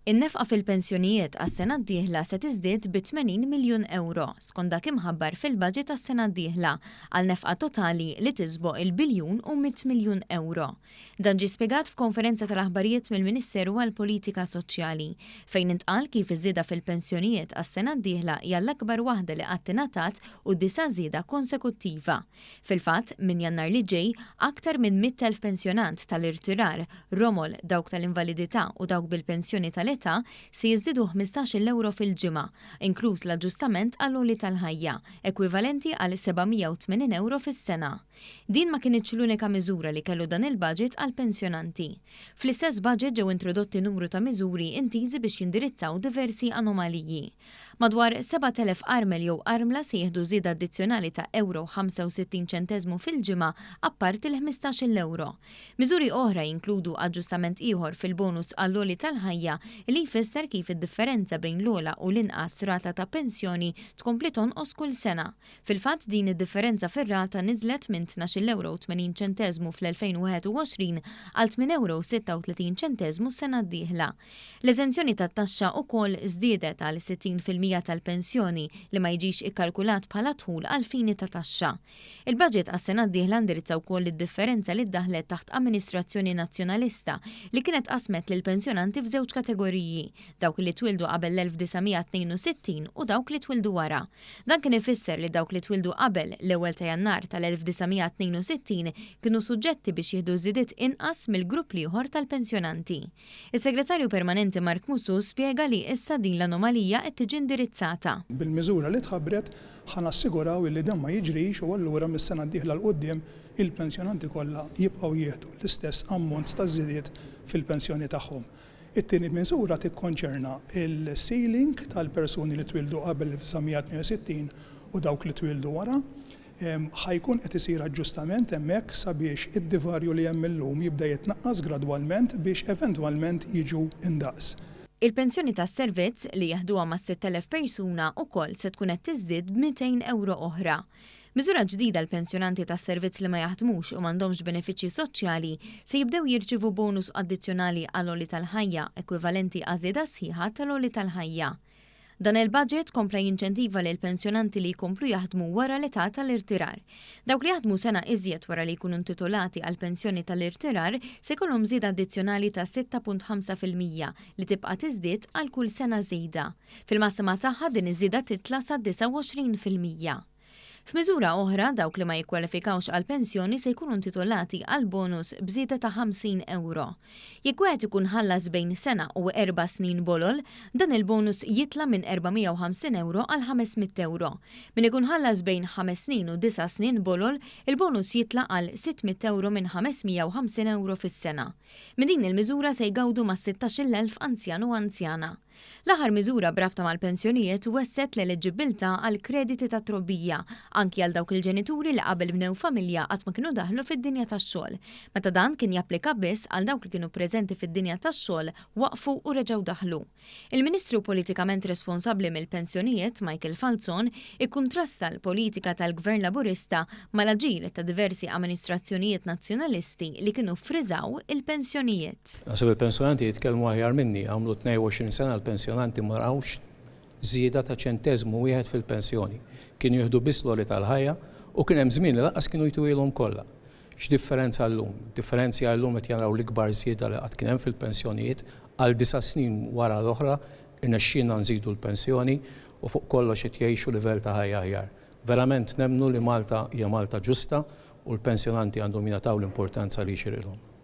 In-nefqa fil-pensjonijiet għas-sena d-dieħla se tiżdied bi 80 miljun ewro, skont dak imħabbar fil-baġit għas-sena d-dieħla, għal nefqa totali li tisboq il-biljun u mitt miljun ewro. Dan ġie spjegat f'konferenza tal-aħbarijiet mill-Ministeru għall-Politika Soċjali, fejn intqal kif iż-żieda fil-pensjonijiet għas-sena d-dieħla hija l-akbar waħda li qatt ingħatat u d-disa' żieda konsekuttiva. Fil-fatt, minn Jannar li ġej, aktar minn 100,000 pensjonant tal-irtirar, romol, dawk tal-invalidità u dawk bil-pensjoni tal-età se jiżdiedu ħmistax-il ewro fil-ġimgħa, inkluż l-aġġustament għall-għoli tal-ħajja, ekwivalenti għal 780 ewro fis-sena. Din ma kinitx l-unika miżura li kellu dan il-baġit għall-pensjonanti. Fl-istess baġit ġew introdotti numru ta' miżuri intiżi biex jindirizzaw diversi anomaliji. Madwar 7,000 armel jew armla se jieħdu żieda addizzjonali ta' ewro u 65 ċenteżmu fil-ġimgħa apparti l-ħmistax-il ewro. Miżuri oħra jinkludu aġġustament ieħor fil-bonus għall-għoli tal-ħajja li jfisser kif id-differenza bejn l-ogħla u l-inqas rata ta' pensjoni tkompli tonqos kull sena. Fil-fatt din id-differenza fir-rata niżlet minn tnax-il ewro u 80 ċenteżmu fl-2021 għal tmien ewro u 36 ċenteżmu s-sena d-dieħla. L-eżenzjoni tat-taxxa ukoll żdiedet għal 60% tal-pensjoni li ma jiġix ikkalkulat bħala dħul għall-fini ta' taxxa. Il-baġit għas-sena d-dieħla indirizza wkoll id-differenza li ddaħħlet taħt amministrazzjoni Nazzjonalista li kienet qasmet lill-pensjonanti f'żewġ kategoriji, dawk li twieldu qabel l-1962 u dawk li twieldu wara. Dan kien ifisser li dawk li twieldu qabel l-ewwel ta' Jannar tal-1962 kienu suġġetti biex jieħdu żidiet inqas mill-grupp l-ieħor tal-pensjonanti. Is-Segretarju Permanenti Mark Musù spjega li issa din l-anomalija qed tiġi indirizzata. Bil-miżura li tħabbret, ħa nassiguraw illi dan ma jiġrix u allura mis-sena d-dieħla 'l quddiem il-pensjonanti kollha jibqgħu jieħdu l-istess ammont ta' żidiet fil-pensjoni tagħhom. It-tieni miżura tikkonċerna l-ceiling tal-persuni li twieldu qabel l-1962 u dawk li twieldu wara. Ħa jkun qed isir aġġustament hemmhekk sabiex id-divarju li hemm illum jibda jitnaqqas gradwalment biex eventwalment jiġu indaqs. Il-pensjoni tas-servizz, li jeħduha mas-6,000 persuna, ukoll se tkun qed tiżdied b'200 ewro oħra. Miżura ġdida l-pensjonanti tas-servizz li ma jaħdmux u m'għandhomx benefiċċji soċjali se jibdew jirċievu bonus addizzjonali għall-għoli tal-ħajja ekwivalenti għaż-żieda sħiħa tal-għoli tal-ħajja. Dan il-baġit kompla jinċentiva lill-pensjonanti li jkomplu jaħdmu wara l-età tal-irtirar. Dawk li jaħdmu sena iżjed wara li jkunu intitolati għall-pensjoni tal-irtirar se jkollhom żieda addizzjonali ta' 6.5% li tibqa' tiżdied għal kull sena żejda. Fil-massima tagħha din iż-żieda titla' sa 29%. F'miżura oħra, dawk li ma jikkwalifikawx għall-pensjoni se jkunu intitolati għal bonus b'żieda ta' 50 ewro. Jekk wieħed ikun ħallas bejn sena u erba' snin bolol, dan il-bonus jitla' minn 450 ewro għal 500 ewro. Min ikun ħallas bejn ħames snin u disa' snin bolol, il-bonus jitla' għal 600 ewro minn 550 ewro fis-sena. Minn din il-miżura se jgawdu mas-16,000 anzjan u anzjana. L-aħħar miżura b'rabta mal-pensjonijiet wessgħet l-eliġibbiltà għal krediti tat-trobbija anki għal dawk il-ġenituri li qabel bnew familja qatt ma kienu daħlu fid-dinja tax-xogħol, meta dan kien japplika biss għal dawk li kienu preżenti fid-dinja tax-xogħol, waqfu u reġgħu daħlu. Il-Ministru politikament responsabbli mill-pensjonijiet, Michael Falzon, ikkuntrasta l-politika tal-Gvern Laburista mal-aġir ta' diversi amministrazzjonijiet Nazzjonalisti li kienu ffriżaw il-pensjonijiet. Naħseb il-pensjonanti jitkellmu aħjar minni, għamlu 22 sena l-pensjonanti ma rawx żieda ta' ċenteżmu wieħed fil-pensjoni. Kienu jieħdu biss l-għoli tal-ħajja u kien hemm żmien li lanqas kienu jtuhielhom kollha. X'differenza llum? Differenzi hija llum qed jaraw l-ikbar żieda li qatt kien hemm fil-pensjonijiet għal disa' snin wara l-oħra rnexxielna nżidu l-pensjoni u fuq kollox qed jgħixu livell ta' ħajja aħjar. Verament nemmnu li Malta hija Malta ġusta u l-pensjonanti għandhom jingħataw l-importanza li jixirqilhom.